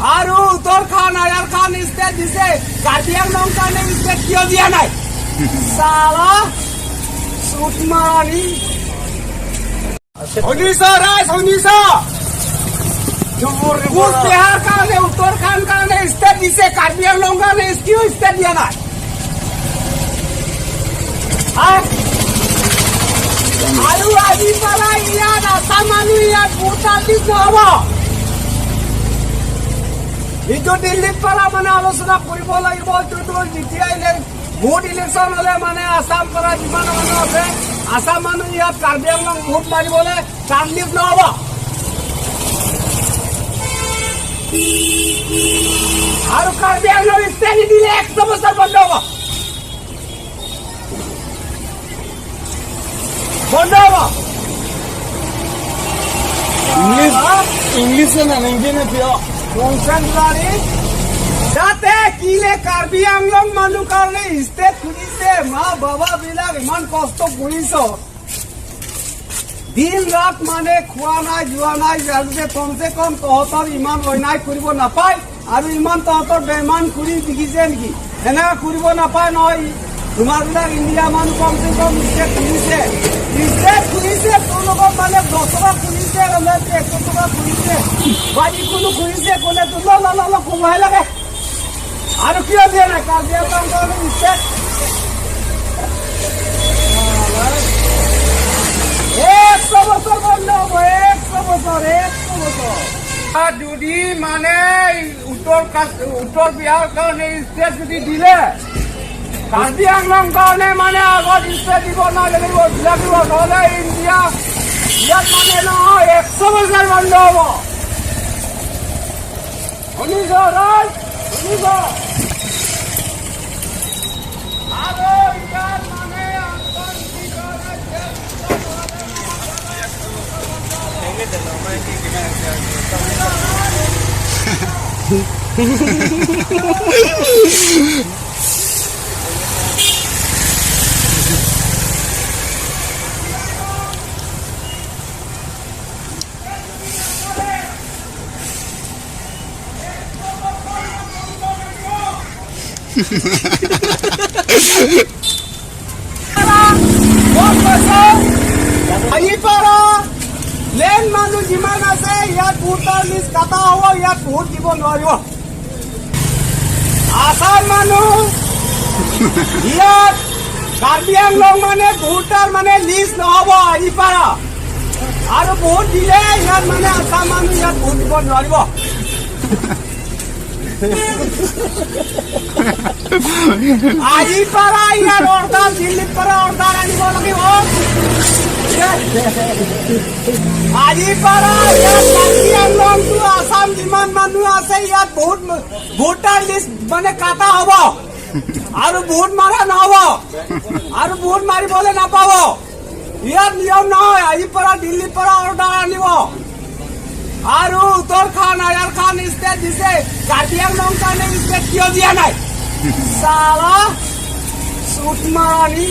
আৰু উত্তৰখান আয়াৰখান ষ্টেট দিছে, কাৰ্বি আংলং কাৰণে ষ্টেট কিয় দিয়া নাই? চালা চুট মাৰানি। শুনিছ ৰাইজ, শুনিছ? কোচবিহাৰ কাৰণে, উত্তৰখান কাৰণে ষ্টেট দিছে, কাৰ্বি আংলং কাৰণে কিয় ষ্টেট দিয়া নাই, হা? আৰু আজি পৰা ইয়াত আছাম মানুহ ইয়াত ভোটাৰ লিষ্ট নহ'ব। এইটো দিল্লীত পৰা মানে আলোচনা কৰিব লাগিব। এইটোতো যেতিয়া ভোট ইলেকশ্যন হ'লে মানে আছাম পৰা যিমান মানুহ আছে, আছাম মানুহ ইয়াত কাৰ্বি আংলং ভোট মাৰিবলৈ কাৰ্ড লিষ্ট নহ'ব। আৰু কাৰ্বি আংলং ষ্টেট নিদিলে 100 বছৰ বন্ধ হ'ব, বন্ধ হ'ব। ইংলিছ ইংলিছে নানেংকি কিয়? কনচেন্ট্ৰাৰী যাতে কিলে কাৰ্বি আংলং মানুহ কাৰণে ষ্টেট খুলিছে। মা বাবা বিলাক ইমান কষ্ট কৰিছ, দিন ৰাত মানে খোৱা নাই, যোৱা নাই, যাতে কমচে কম তহঁতৰ ইমান অন্যায় কৰিব নাপায়। আৰু ইমান তহঁতৰ বেমান কৰি দেখিছে নেকি? এনেকুৱা কৰিব নাপায় নহয়। তোমাৰবিলাক ইণ্ডিয়া মানুহ কমচে কম ষ্টেট খুলিছে, ষ্টেট খুলিছে। তোৰ মানে 10 টকা খুলিছে, 100 টকা খুলিছে বা যিকোনো খুলিছে, ক'লে ল ল ল ল ক'বহে লাগে। আৰু কিয় দিয়া নাই কাৰ্বি আংলং কাৰণে ষ্টেট? 100 বছৰ বন্ধ হ'ব, 100 বছৰ, 100 বছৰ। যদি মানে উত্তৰ উত্তৰ বিহাৰ কাৰণে ষ্টেট যদি দিলে, কাৰ্বি আংলং কাৰণে মানে আগত ষ্টেট দিব নালাগিব, লাগিব। নহ'লে ইণ্ডিয়া ইয়াত মানে নহয়, 100 বছৰ বন্ধ হ'ব। শুনিছ ৰাইজ, শুনিছ? আৰু ইয়াত মানে আহিপাৰা লেন মানুহ যিমান আছে, ইয়াত ভোটাৰ লিষ্ট কাটা হ'ব, ইয়াত ভোট দিব নোৱাৰিব। আছাম মানুহ ইয়াত কাৰ্বি আংলং মানে ভোটাৰ মানে লিষ্ট নহ'ব আহিপাৰা। আৰু ভোট দিলে ইয়াত মানে আছাম মানুহ ইয়াত ভোট দিব নোৱাৰিব। আজিৰ পৰা ইয়াৰ অৰ্ডাৰ, দিল্লীৰ পৰা অৰ্ডাৰ আনিব লাগিব। আজিৰ পৰা ইয়াত কাৰ্বি আংলংটো আছাম যিমান মানুহ আছে, ইয়াত ভোট ভোটাৰ লিষ্ট মানে কাটা হ'ব আৰু ভোট মাৰা নহ'ব আৰু ভোট মাৰিবলৈ নাপাব। ইয়াত নিয়ম নহয়। আজিৰ পৰা দিল্লীৰ পৰা অৰ্ডাৰ আনিব। আৰু উত্তৰখান আয়াৰখান ষ্টেট দিছে, কাৰ্বি আংলং কাৰণে ষ্টেট কিয় দিয়া নাই? চালা চুট মাৰানি।